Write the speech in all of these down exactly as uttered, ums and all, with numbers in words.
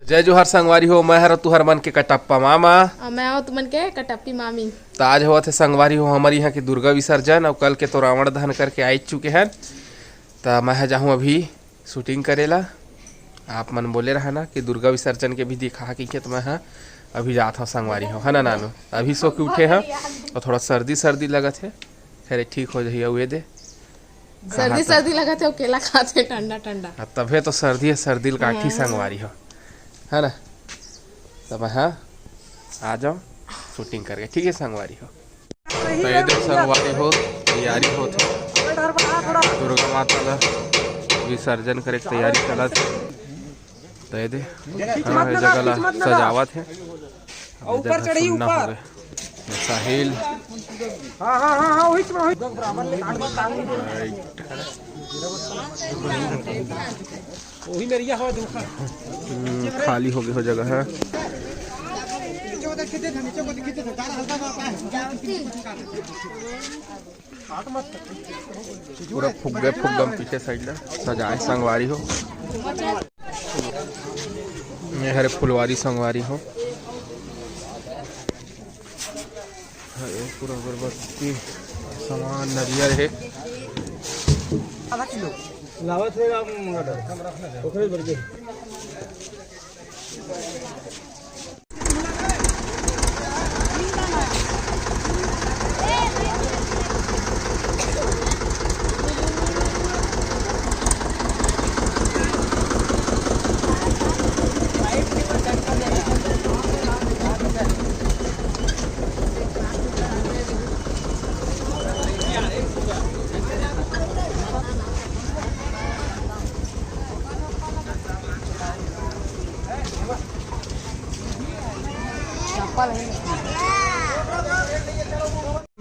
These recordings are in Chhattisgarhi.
जय जोहार संगवारी हो, मैं हर तुहर मन के कटप्पा मामा। अउ मैं हूँ तुमन के कटप्पी मामी। त आज होवत हे संगवारी हो हमर यहाँ के दुर्गा विसर्जन, अउ कल के तो रावण दहन करके आ चुके हन। त मैं ह जाहूँ अभी शूटिंग करे ला। आप मन बोले रहा ना कि दुर्गा विसर्जन के भी दिखा, कि खेत मैं ह अभी जात हूँ संगवारी हो, है ना नानू? अभी सो के उठे हैं और थोड़ा सर्दी सर्दी लगत है, खैर ठीक हो जाही। अउ ये दे सर्दी सर्दी लगत हे, अउ केला खात हे ठंडा ठंडा। हाँ, तभे तो सर्दी हे, सर्दी ल काटही हाँ। संगवारी हो, है ना? तब हाँ, आ जाओ शूटिंग करके, ठीक है संगवारी हो। तो ये दे संगवारी हो, तैयारी होत हे दुर्गा माता ला विसर्जन करे के तैयारी चलत हे। त ये दे, हाँ, ये जगह ला सजावत हे। अउ ऊपर चढ़ी, ऊपर। साहिल। हाँ, हाँ, हाँ, हाँ, वही, वही। राइट। वही मेरिया हो, देखो। हम्म, खाली हो गए हो जगह है। पूरा फुग्गा फुग्गा में पीछे साइड ला सजाए संगवारी हो। ये हरे फुलवारी संगवारी हो। हरे पूरा अगरबत्ती सामान नरियर हे। लावत हे राम मंगल। ओकरे बरगे।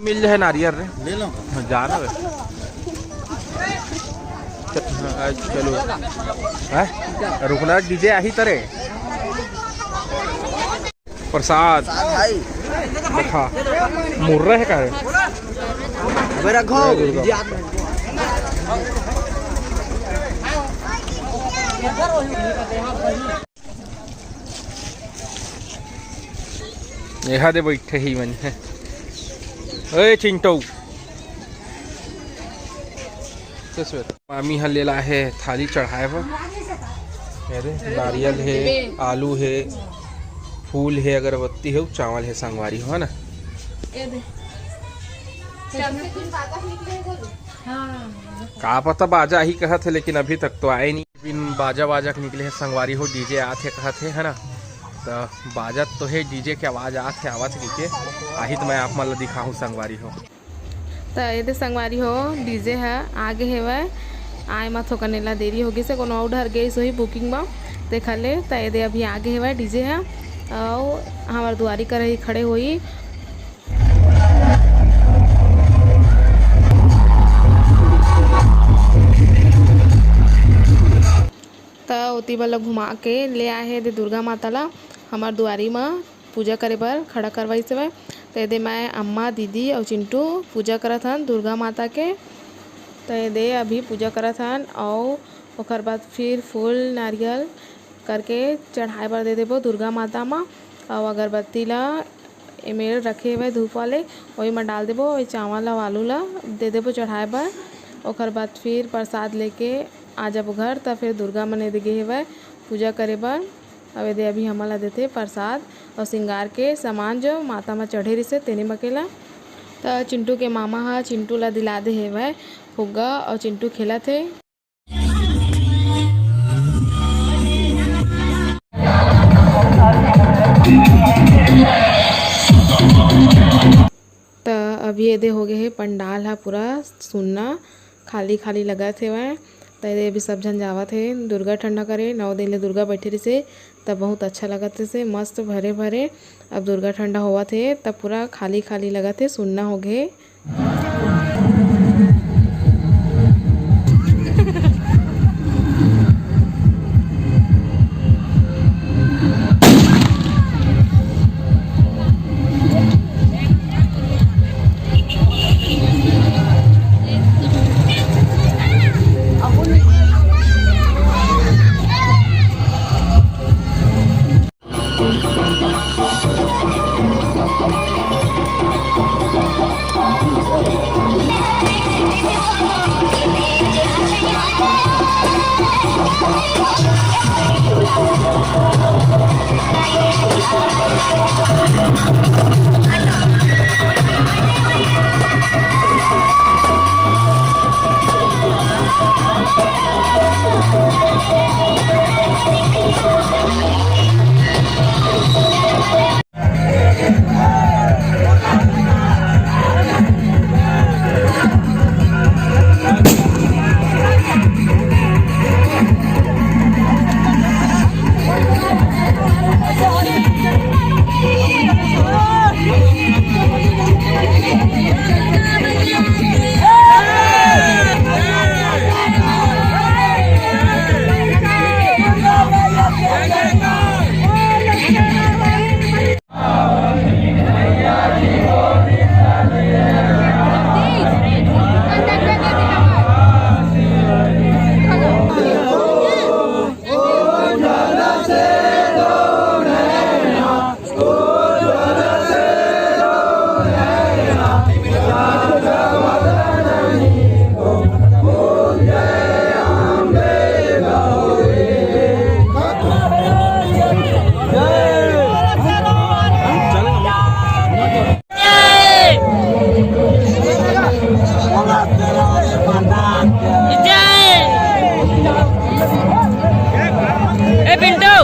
मिल जाए नारियल रे। ले लो। हाँ, जा ना बे। हाँ, चलो। हैं? रुकना, डीजे आही तरे। प्रसाद। भाई। देखा। मुर्रा है का है? अबे रखो। एहा दे बैठे ही मन है। ओए चिंटू। मामी ह लेला हे थाली चढ़ाए बर। ये दे, नारियल हे, आलू हे, फूल हे, अगरबत्ती हे, चावल हे, संगवारी हो ना। ये दे। हाँ। का पता बाजा ही कहत हे, लेकिन अभी तक तो आए नहीं। बिन बाजा वाजा के निकले हे संगवारी हो, डीजे आत हे कहत हे, है ना? त बाजत तो हे, डीजे के आवाज आत हे, आवत हे कहिके। आही त मैं आप मन ल दिखाहूँ संगवारी हो। त एदे संगवारी हो, डीजे ह आगे हेवय। आए म थोकन एला देरी हो गिस हे, कोनो अउ डहर गेस होही बुकिंग म, तेखर ले। त एदे अभी आगे हेवय डीजे ह, अउ हमर दुआरी कर ही खड़े होही। त ओती वाला घुमा के ले आए हे दे दुर्गा माता ला हमर दुआरी म पूजा करे बर खड़ा करवाइस हवय। त एदे मैं, अम्मा, दीदी अउ चिंटू पूजा करत हन दुर्गा माता के। त एदे अभी पूजा करत हन अउ ओकर बाद फिर फूल नारियल करके चढ़ाए बर दे देबो दुर्गा माता म। अउ अगरबत्ती ला एमेर रखे हवय धूप वाले, ओही म डाल देबो। ओही चावल अउ आलू ला दे देबो चढ़ाए बर। ओकर बाद फिर प्रसाद लेके आ जाबो घर। त फिर दुर्गा मन एदे गे हेवय पूजा करे बर। अब एदे अभी हमन ला देथे प्रसाद अउ श्रृंगार के सामान, जो माता म चढ़े रिसे तेने बकेला। त चिंटू के मामा ह चिंटू ला दिला दे हेवय फुग्गा अउ चिंटू खेलत हे। त अभी एदे हो गे हे पंडाल ह पूरा सुन्ना, खाली खाली लगत हेवय। त एदे अभी सब झन जावत हे दुर्गा ठंडा करे। नौ दिन ले दुर्गा बैठे रिसे, त बहुत अच्छा लगत रिसे, मस्त भरे भरे। अब दुर्गा ठंडा होवत हे, त पूरा खाली खाली लगत हे, सुन्ना हो गे हे। ए पिंटू।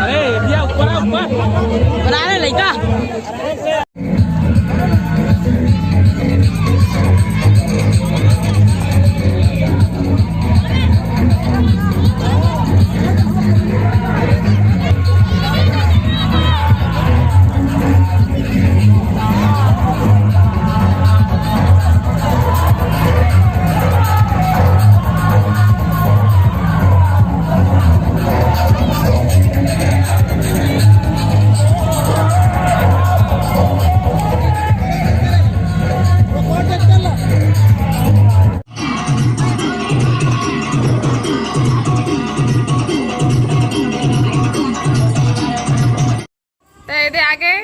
अरे, भैया, ऊपर आ, ऊपर। बना रहे लइका। त एदे आगे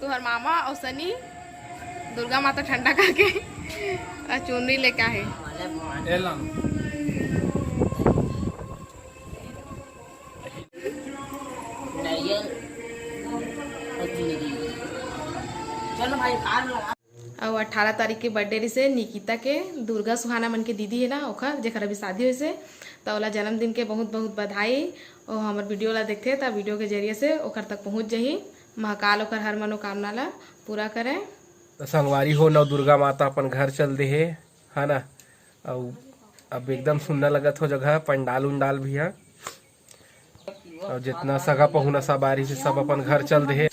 तुहर मामा अउ सनी दुर्गा माता ठंडा करके अउ चुनरी लेके आहे। एलन। चलो भाई, कार में लगा। अउ अट्ठारह तारीख के बर्थडे रिसे निकिता के, दुर्गा सुहाना मन के दीदी हे ना ओखर, जेकर अभी शादी होइसे, त ओला जन्मदिन के बहुत बहुत बधाई। अउ हमर वीडियो ला देखथे त वीडियो के जरिए से ओकर तक पहुँच जही, महाकाल ओकर हर मनोकामना ला पूरा करे। त संगवारी हो, नव दुर्गा माता अपन घर चल दे हे, है ना? अउ अब एकदम सुन्ना लगत हो जगह, पंडाल उंडाल भी है। अउ जितना सगा पहुना सब आ रही से सब अपन घर चल दे हे।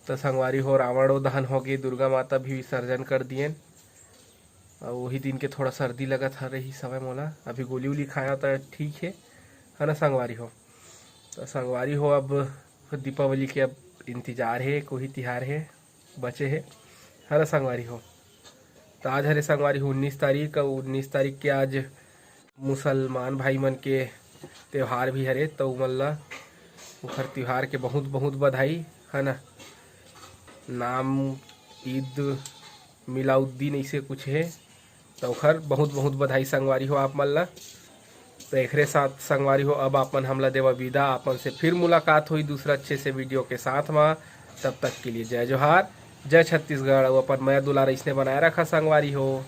त संगवारी हो, रावण दहन हो गे, दुर्गा माता भी विसर्जन कर दियन। अउ वही दिन के थोड़ा सर्दी लगत ह रही समय मोला, अभी गोली उली खाया त ठीक हे, है ना संगवारी हो। त संगवारी हो, अब दीपावली के अब इंतजार हे, कोही तिहार हे बचे हे, है ना संगवारी हो। त आज हरे संगवारी हो उन्नीस तारीख, अउ उन्नीस तारीख के आज मुसलमान भाई मन के त्योहार भी हरे, त उमन ला ओखर त्योहार के बहुत बहुत बधाई, है ना। नाम ईद मिलाउद्दीन ऐसे कुछ हे, त ओखर बहुत बहुत बधाई संगवारी हो आप मन ला। त एकरे साथ संगवारी हो, अब आपन हमला देवा विदा, आपन से फिर मुलाकात होई दूसरा अच्छे से वीडियो के साथ मा। तब तक के लिए जय जोहार, जय छत्तीसगढ़, अउ अपन मया दुलार ऐसने बनाए रखा संगवारी हो।